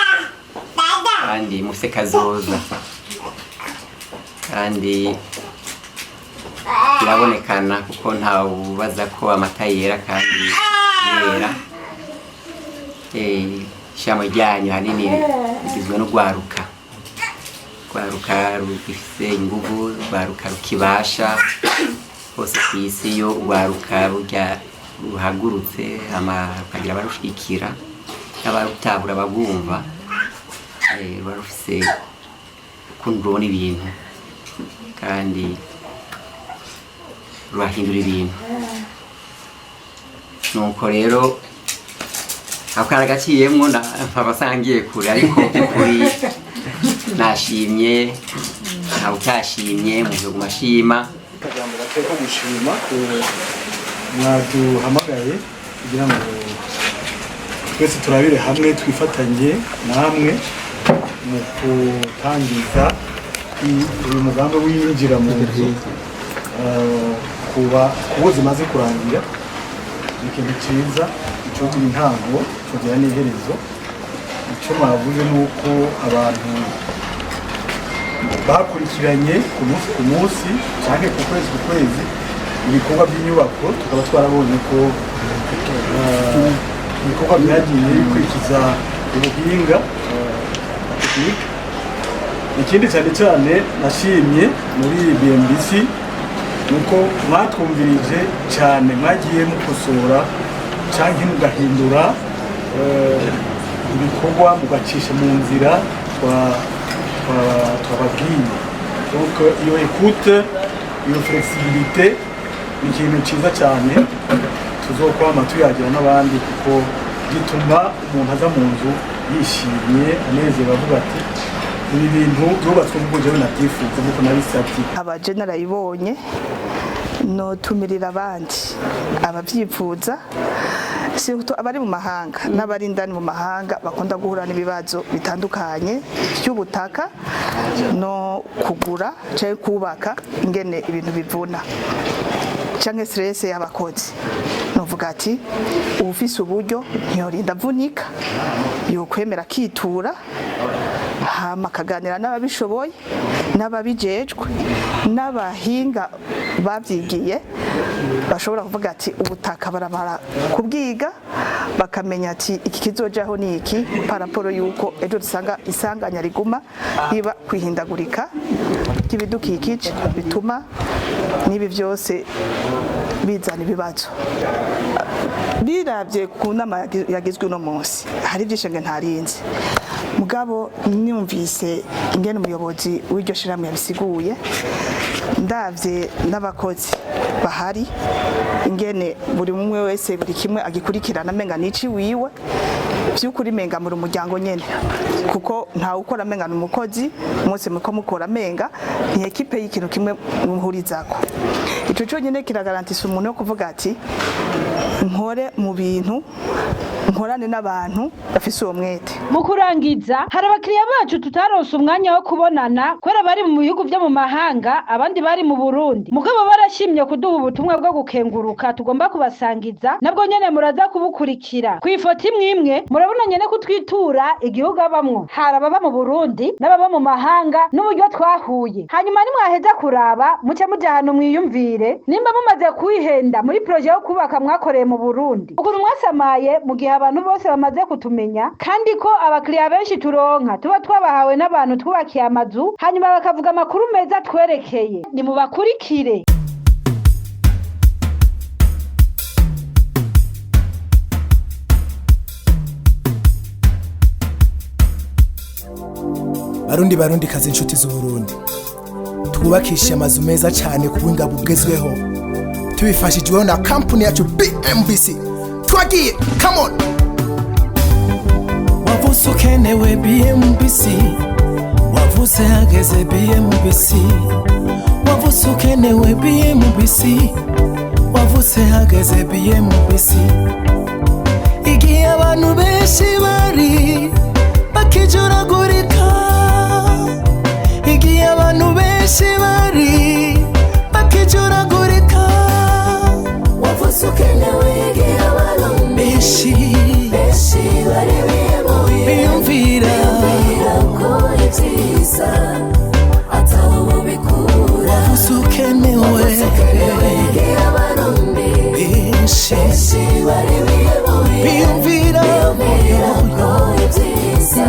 kandi mufise kazoza, kandi birabonekana kuko ntawubaza ko amata yera kandi yera. Ishami ryanyu hanini rigizwe n'urwaruka, rwaruka rugifise inguvu, rwaruka rukibasha hose ku isi. Iyo urwaruka burya ruhagurutse hama rukagira abarushigikira n'abarutabura bagumva, ruba rufise ukuntu rubona ibintu kandi rurahindura ibintu. Nuko rero ako karagaciyemwo, nkaba ngiye kure, ariko by'ukuri nashimye, ntawe utashimye, umuntu yoguma ashima. Akajambo gato ko gushima ku mwaduhamagaye kugira ngo twese turabire hamwe, twifatanye namwe mu gutangiza uyu mugambi w'iyinjira mu nzu. Kuba kubo zimaze kurangira ni ikintu cyiza, ico intango tugira n'iherezo. Icyo mwavuze ni uko abantu bakurikiranye ku munsi ku munsi cyangwa ku kwezi ku kwezi ibikorwa by'inyubako, tukaba twarabonye ko ibikorwa byagiye bikurikiza ubuhinga, technique. Ikindi cyane cyane nashimye muri BMBC Nuko mwatwumvirije cyane, mwagiye mukosora cyangwa mugahindura ibikorwa, mugacisha mu nzira twababwiye. Donc iyo écoute, iyo flexibilité ni ikintu cyiza cyane tuzokwama tuyagira n'abandi, kuko gituma umuntu aza mu nzu yishimye, anezerewe, avuga ati: "Ibi bintu byubatswe nk'uko jewe nabyifuza, nk'uko nabisabye." Abaje narayibonye, notumirira abandi ababyifuza, surtout abari mu mahanga n'abari indani mu mahanga bakunda guhura n'ibibazo bitandukanye by'ubutaka no kugura cyangwa kubaka, ingene ibintu bivuna canke stress y'abakozi. Novuga ati uwufise uburyo ntiyorinda avunika, yokwemera akitura, hama akaganira n'ababishoboye, n'ababijejwe, n'abahinga babyigiye, bashobora kuvuga ati ubutaka baramara kubwiga, bakamenya ati iki kizojaho ni iki, par rapport yuko ejo dusanga isanganya riguma riba, kwihindagurika ry'ibidukikije bituma n'ibi byose bizana ibibazo. Biravye ku nama yagizwe uno munsi, hari ibyishenge ntarinze, mugabo nyumvise ingene umuyobozi w'iryo shirahamwe yabisiguye, ndavye n'abakozi bahari, ingene buri umwe wese buri kimwe agikurikirana amenga nici wiwe, by'ukuri menga muri umuryango nyene, kuko ntawe ukora amenga ni umukozi. Umunsi muko mukora amenga ni équipe y'ikintu kimwe muhurizako. Ico cyonyine kiragarantisa umuntu yo kuvuga ati nkore mu bintu, nkorane n'abantu bafise uwo mwete. Mu kurangiza, hari abakiriya bacu tutaronse umwanya wo kubonana kubera bari mu bihugu vyo mu mahanga, abandi bari mu Burundi, mugabo barashimye kuduha ubutumwa bwo gukenguruka tugomba kubasangiza. Nabwo nyene muraza kubukurikira ku ifoto imwe imwe. Murabona nyene kutwitura igihugu abamwo, hari ababa mu Burundi n'ababa mu mahanga n'uburyo twahuye. Hanyuma nimwaheza kuraba, muce muja ahantu mwiyumvire nimba mumaze kwihenda muri projet yo kubaka mwakoreye mu Burundi, ukuntu mwasamaye mu gihe abantu bose bamaze kutumenya, kandi ko abakiriya benshi turonka tuba twabahawe n'abantu twubakiye amazu, hanyuma bakavuga amakuru meza twerekeye. Nimubakurikire. Barundi, barundi kazi, inshuti z'Uburundi, twubakishe amazu meza cyane ku buhinga bugezweho tubifashijweho na kampuni yacu BMBC. Twagiye, come on! Wavutse ukenewe BMBC, wavutse hageze BMBC. Wavutse ukenewe BMBC, wavutse hageze BMBC. Igihe abantu benshi bari bakijuragurika, igihe abantu benshi bari bakijuragurika, wavutse ukenewe. Igihe abantu benshi benshi bari bihebuye, biyumvira ko ibyiza ataho bikura, wavutse ukenewe. Igihe abarundi benshi benshi bari bihebuye, biyumvira ko ibyiza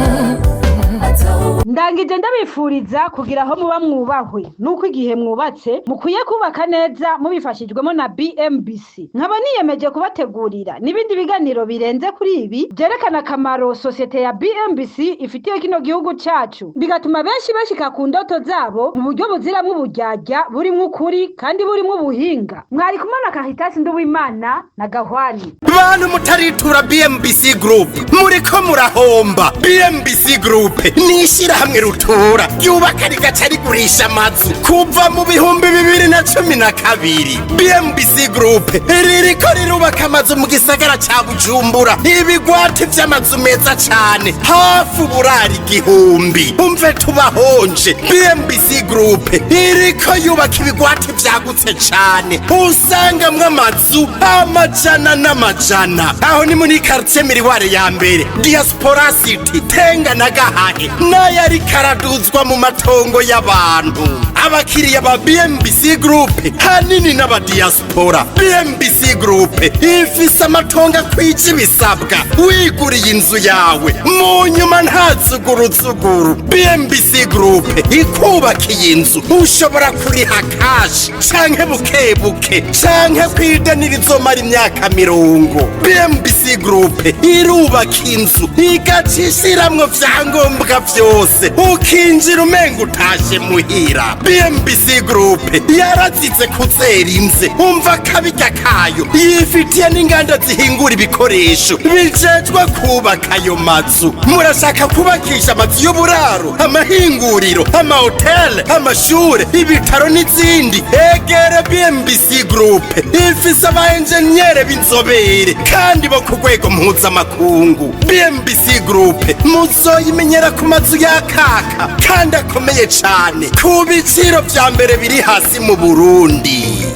ataho. Ndangije ndabifuriza kugira aho muba mwubahwe, nuko igihe mwubatse mukwiye kubaka neza mubifashijwemo na BMBC. Nkaba niyemeje kubategurira n'ibindi biganiro birenze kuri ibi byerekana akamaro sosiyete ya BMBC ifitiye kino gihugu cyacu, bigatuma benshi bashika ku ndoto zabo mu buryo buziramwo uburyarya, burimwo ukuri kandi burimwo ubuhinga. Mwari kumwe na Karitasi Nduwimana na Gahwani. Bantu mutaritura BMBC Group, muriko murahomba. BMBC Group ni ishyirahamwe rutura ryubaka rigaca rigurisha amazu kuva mu 2012. BMBC Group ririko rirubaka amazu mu gisagara ca Bujumbura, ibigwati vy'amazu meza cane, hafi uburari 1000. Umve tubahonje, BMBC Group iriko yubaka ibigwati vyagutse cane, usangamwo amazu amajana n'amajana. Aho ni muri quartier Miriware ya mbere, Diaspora City, Tenga na Gahahe, n'ayariko araduzwa mu matongo y'abantu. Abakiriya ba BMBC Group hanini n'abadiaspora. BMBC Group ifise amatongo akwije ibisabwa. Wiguriye inzu yawe mu nyuma, nta zuguruzuguru. BMBC Group ikubakiye inzu, ushobora kuriha cash canke buke buke, canke kwideni rizomara imyaka 50. BMBC Group irubaka inzu, igaca ishiramwo vyangombwa vyose, ukinjira umenga utashe muhira. BMBC Group yarazize kuzera inze, umva akabirya kayo. Yifitiye n'inganda zihingura ibikoresho bijejwe kubaka ayo mazu. Murashaka kubakisha amazu y'uburaro, amahinguriro, amahoteli, amashure, ibitaro n'izindi? Egere BMBC Group, ifise aba enjeniyere b'inzobere kandi bo ku rwego mpuzamakungu. BMBC Group muzoyimenyera ku mazu yakaka kandi akomeye cane, ku biciro vya mbere biri hasi mu Burundi.